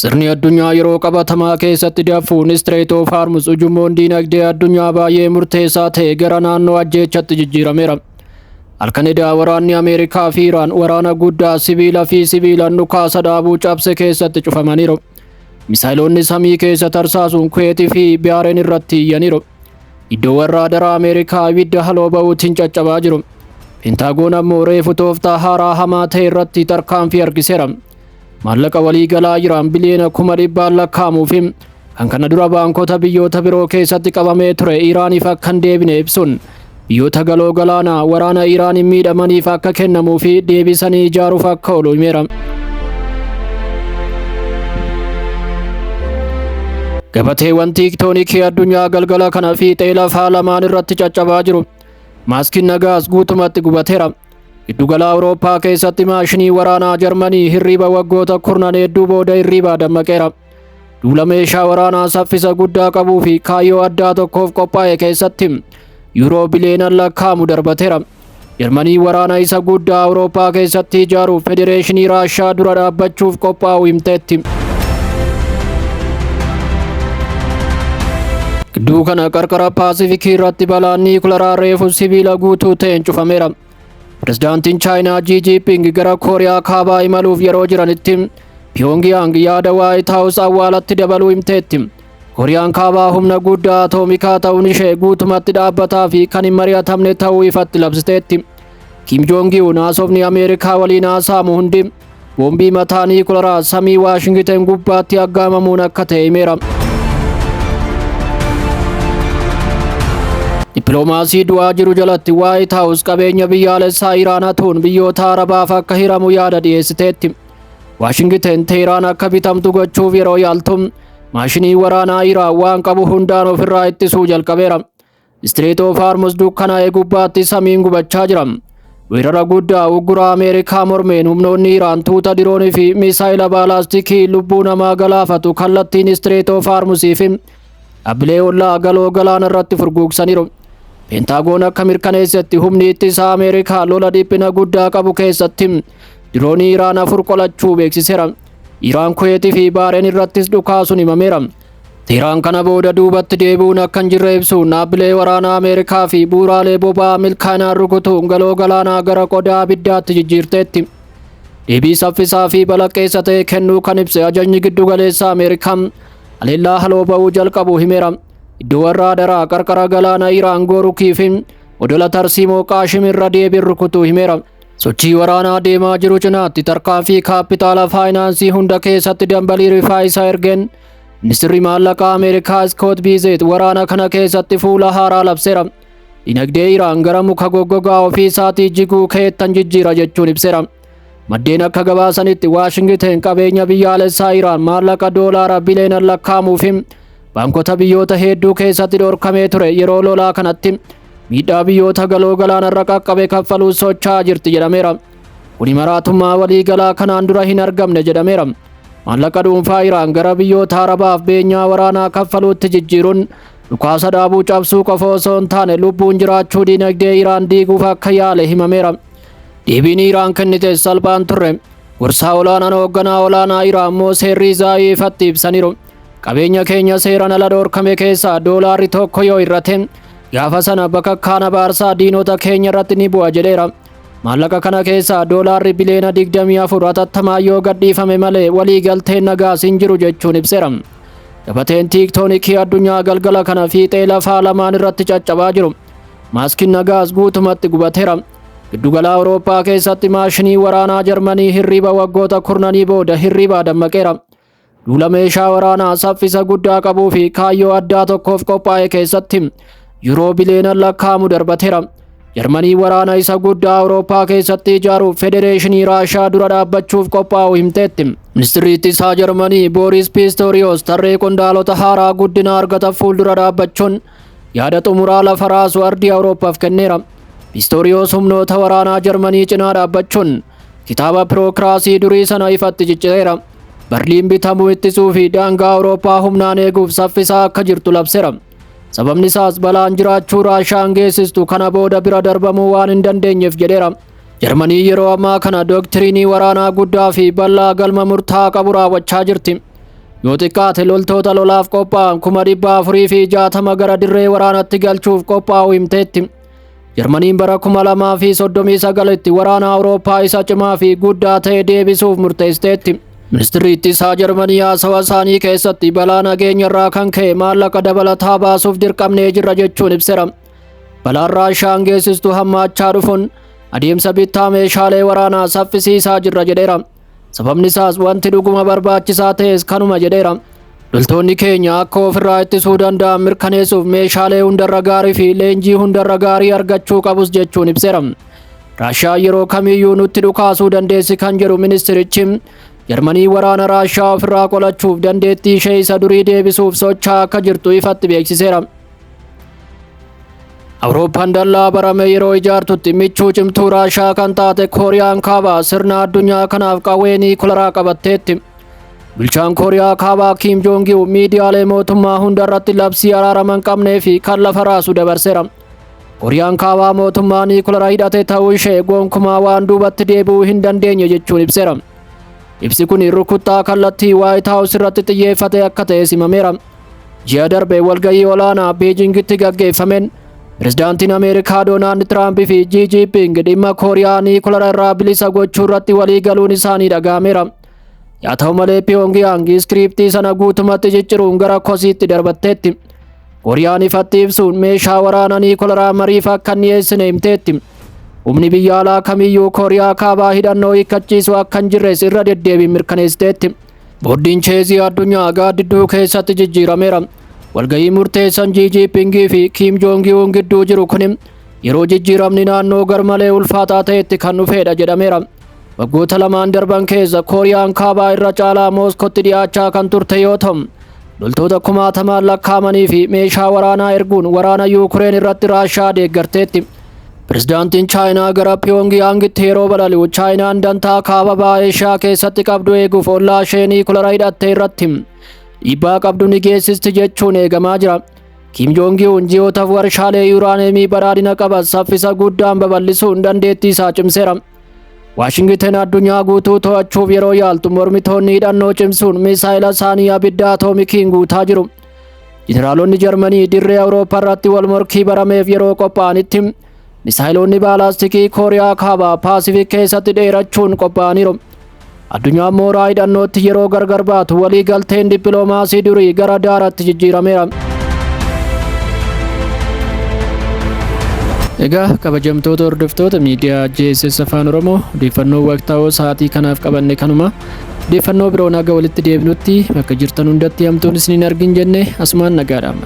Sirni addunyaa yeroo qabatamaa keessatti danfuun Strait of Hormuz ujummoon diinagdee addunyaa baay'ee murteessaa ta'e gara naannoo ajjeechatti jijjiirameera. Halkan edaa waraanni Ameerikaa fi Iraan waraana guddaa sibiila fi sibiilaan dhukaasa dhaabuu cabse keessatti cufamaniiru. Misaayiloonni samii keessa tarsaasuun Kuweetii fi Bahreen irratti iyyaniiru. Iddoowwan raadara Ameerikaa ibidda haloo ba'uutiin caccabaa jiru. Pentaagoon ammoo reefu tooftaa haaraa hamaa ta'e irratti tarkaanfii argiseera. Maallaqa waliigalaa Iraan biliyoona 100,000 lakkaa'amuu fi kan kana dura baankota biyyoota biroo keessatti qabamee ture Iraaniif akka hin deebine ibsuun biyyoota galoo galaanaa waraana Iraaniin miidhamaniif akka kennamuu fi deebisanii ijaaruuf akka oolu himeera. Gabateewwan tiiktoonikii addunyaa galgala kana fiixee lafaa lamaan irratti caccabaa jiru. Maaskiin nagaas guutumatti gubateera. Giddugala Awurooppaa keessatti maashinii waraanaa Jarmanii hirriiba waggoota kurnan hedduu booda hirriibaa dammaqeera. Duula meeshaa waraanaa saffisa guddaa qabuu fi kaayyoo addaa tokkoof qophaa'e keessatti yuuroo biliyoonaan lakkaa'amu darbateera. Jarmanii waraana isa guddaa Awurooppaa keessatti ijaaruuf Federeeshinii Raashaa dura dhaabbachuuf qophaa'u himteetti. Gidduu kana qarqara Paasifikii irratti balaan niikularaa reefu sibiila guutuu ta'een cufameera. Pirezidaantiin Chaayinaa Xi Jinping gara Kooriyaa Kaabaa imaluuf yeroo jiranitti Pyongyang yaada Waayit Haawus awwaalatti dabaluu himteetti. Kooriyaan Kaabaa humna guddaa atoomikaa ta'uun ishee guutumatti dhaabbataa fi kan hin mari'atamne ta'uu ifatti labsiteetti. Kim Jong-un haasofni Ameerikaa waliin haasa'amu hundi boombii mataa niikularaa samii Waashingiten gubbaatti aggaamamuun akka ta'e himeera. Dippiloomaasii du'aa jiru jalatti Waayit Haawus qabeenya biyyaalessaa Iraan hatuun biyyoota Arabaaf akka hiramu yaada dhiyeessiteetti. Waashingiten Teheraan akka bitamtu gochuuf yeroo yaaltu maashinii waraanaa Iraan waan qabu hundaan ofirraa ittisuu jalqabeera. Strait of Hormuz dukkanaa'ee gubbaatti samiin gubachaa jira. Weerara guddaa uggura Ameerikaa mormeen humnoonni Iraan tuuta diroonii fi misaayila baalaastikii lubbuu namaa galaafatu kallattiin Strait of Hormuz fi dhaabbilee ollaa galoo galaana irratti furguugsaniiru. Pentaagoon akka mirkaneessetti humni ittisaa Ameerikaa lola dhiphina guddaa qabu keessatti diroonii Iraan 4 qolachuu beeksiseera. Iraan Kuweetii fi Baareen irrattis dhukaasuun himameera. Teheraan kana booda duubatti deebi'uun akka hin jirre ibsuun dhaabbilee waraanaa Ameerikaa fi bu'uuraalee boba'aa milkaa'inaan rukutuun galoo galaanaa gara qodaa abiddaatti jijjiirteetti. Deebii saffisaa fi balaqqeessa ta'e kennuu kan ibse ajajni giddu galeessa Ameerikaa haleellaa haloo ba'uu jalqabu himeera. Iddoowwan raadaraa qarqara galaana Iraan Goorukii fi odola Tarsiimoo Qaashim irra deebiin rukutuu himeera. Sochii waraanaa deemaa jiru cinaatti tarkaanfii kaappitaala faayinaansii hunda keessatti dambalii rifaa isaa ergeen ministirri maallaqaa Ameerikaa Iskoot Biizeet waraana kana keessatti fuula haaraa labseera. Dinagdee Iraan gara muka goggogaa ofii isaatii jiguu keettan jijjiira jechuun ibseera. Maddeen akka gabaasanitti Waashingiten qabeenya biyyaalessaa Iraan maallaqa doolaara biliyoonaan lakkaa'amuu fi baankota biyyoota hedduu keessatti dhorkamee ture yeroo lolaa kanatti miidhaa biyyoota galoo galaanarra qaqqabe kaffaluuf socho'aa jirti jedhameera. Kuni maraatummaa waliigalaa kanaan dura hin argamne jedhameera. Maallaqa dhuunfaa Iraan gara biyyoota Arabaaf beenyaa waraanaa kaffaluutti jijjiiruun dhukaasa dhaabuu cabsuu qofa osoo hin taane lubbuun jiraachuu dinagdee Iraan diiguuf akka yaale himameera. Deebiin Iraan kennite salphaan turre. Gorsaa olaanaan hoogganaa olaanaa Iraan Mooseen Riizaayii ifatti ibsaniiru. Qabeenya keenya seeraan ala dhorkame keessaa doolaarri tokko yoo hir'ate gaafa sana bakakkaan abaarsaa diinota keenya irratti ni bu'a jedheera. Maallaqa kana keessaa doolaarri biliyoona 24 hatattamaa yoo gadhiifame malee waliigalteen nagaas hin jiru jechuun ibseera. Gabateen tiiktoonikii addunyaa galgala kana fiixee lafaa lamaan irratti caccabaa jiru. Maaskiin nagaas guutumatti gubateera. Giddugala Awurooppaa keessatti maashinii waraanaa Jarmanii hirriiba waggoota kurnanii booda hirriibaa dammaqeera. Duula meeshaa waraanaa saffisa guddaa qabuu fi kaayyoo addaa tokkoof qophaa'e keessatti yuuroo biliyoonaan lakkaa'amu darbateera. Jarmanii waraana isa guddaa Awurooppaa keessatti ijaaruuf Federeeshinii Raashaa dura dhaabbachuuf qophaa'u himteetti. Ministirri ittisaa Jarmanii Booris Piistoriyoos tarree qondaalota haaraa guddina argatan fuuldura dhaabbachuun yaada xumuraa lafa raasu ardii Awurooppaaf kenneera. Piistoriyoos humnoota waraanaa Jarmanii cinaa dhaabbachuun kitaaba birookiraasii durii sana ifatti ciccireera. Berliin bitamuu ittisuu fi daangaa Awurooppaa humnaan eeguuf saffisaa akka jirtu labseera. Sababni isaas balaan jiraachuu Raashaan geessistu kana booda bira darbamuu waan hin dandeenyeef jedheera. Jarmanii yeroo ammaa kana dooktiriinii waraanaa guddaa fi bal'aa galma murtaa'aa qabu raawwachaa jirti. Yoo xiqqaate loltoota lolaaf qophaa'an 460,000 gara dirree waraanatti galchuuf qophaa'u himteetti. Jarmaniin bara 2039tti waraana Awurooppaa isa cimaa fi guddaa ta'e deebisuuf murteessiteetti. Ministirri ittisaa Jarmanii haasawa isaanii keessatti balaa nageenya irraa kan ka'e maallaqa dabalataa baasuuf dirqamnee jirra jechuun ibseera. Balaan Raashaan geessistu hammaachaa dhufuun adeemsa bittaa meeshaalee waraanaa saffisiisaa jirra jedheera. Sababni isaas wanti dhuguma barbaachisaa ta'es kanuma jedheera. Loltoonni keenya akka ofirraa ittisuu danda'an mirkaneessuuf meeshaalee hundarra gaarii fi leenjii hundarra gaarii argachuu qabus jechuun ibseera. Raashaan yeroo kamiyyuu nutti dhukaasuu dandeessi kan jedhu ministirichi, Jarmanii waraana Raashaa ofirraa qolachuuf dandeettii ishee isa durii deebisuuf socho'aa akka jirtu ifatti beeksiseera. Awurooppaan dallaa barame yeroo ijaartutti michuu cimtuu Raashaa kan taate Kooriyaan Kaabaa sirna addunyaa kanaaf qawwee niikularaa qabatteetti. Bulchaan Kooriyaa Kaabaa Kiim Joongiu miidiyaalee mootummaa hundarratti labsii araarama hin qabnee fi kan lafa raasu dabarseera. Kooriyaan Kaabaa mootummaa niikulara hidhate ta'uu ishee gonkumaa waan duubatti deebi'uu hin dandeenye jechuun ibseera. Ibsi kun rukuttaa kallattii Waayit Haawus irratti xiyyeeffate akka ta'e himameera. Ji'a darbe walgahii olaanaa Beejingitti gaggeeffameen Pirezidaantiin Ameerikaa Doonaald Tiraamp fi Xi Jinping dhimma Kooriyaa niikulara irraa bilisa gochuu irratti walii galuun isaanii dhaga'ameera. Yaa ta'u malee, Piyoongiyaang iskiriiptii sana guutumatti cicciruun gara kosiitti darbatteetti. Kooriyaan ifatti ibsuun meeshaa waraanaa niikularaa mariif akka hin dhiyeessine himteetti. Humni biyya alaa kamiyyuu Kooriyaa Kaabaa hidhannoo hiikkachiisu akka hin jirres irra deddeebiin mirkaneessiteetti. Boordiin cheezii addunyaa gaaddidduu keessatti jijjiirameera. Walgahii murteessan Xi Jinping fi Kim Jong-un gidduu jiru kun yeroo jijjiiramni naannoo garmalee ulfaataa ta'etti kan dhufedha jedhameera. Waggoota lamaan darban keessa Kooriyaan Kaabaa irra caalaa Mooskootti dhiyaachaa kan turte yoo ta'u, loltoota kumaatamaan lakkaa'amanii fi meeshaa waraanaa erguun waraana Yuukireen irratti Raashaa deeggarteetti. Pirezidaantiin Chaayinaa gara Piyoongiyaangitti yeroo balali'u, Chaayinaan dantaa kaaba baha Eeshiyaa keessatti qabdu eeguuf ollaa ishee niikulara hidhatte irratti dhiibbaa qabdu ni geessisti jechuun eegamaa jira. Kim Joongi'uun ji'ootaaf warshaalee yuuraaneemii badhaadhina qaban saffisa guddaan babal'isuun dandeettii isaa cimseera. Waashingiten addunyaa guutuu to'achuuf yeroo yaaltu, mormitoonni hidhannoo cimsuun misaayila isaanii abidda atoomikiin guutaa jiru. Jeneraalonni Jarmanii dirree Awurooppaa irratti wal morkii barameef yeroo qophaa'anitti, misaayiloonni baalaastikii Kooriyaa Kaabaa Paasifik keessatti dheerachuun qophaa'aniiru. Addunyaan mooraa hidhannootti yeroo gargar baatu, walii galteen dippiloomaasii durii gara daaratti jijjiirameera. Egaa, kabajamtoota hordoftoota miidiyaa JSS Afaan Oromoo, odeeffannoo waqtaa'oo sa'aatii kanaaf qabanne kanuma. Odeeffannoo biroon haga walitti deebinutti bakka jirtan hundatti hamtuun isin hin argin jenne asumaan nagaadhaan.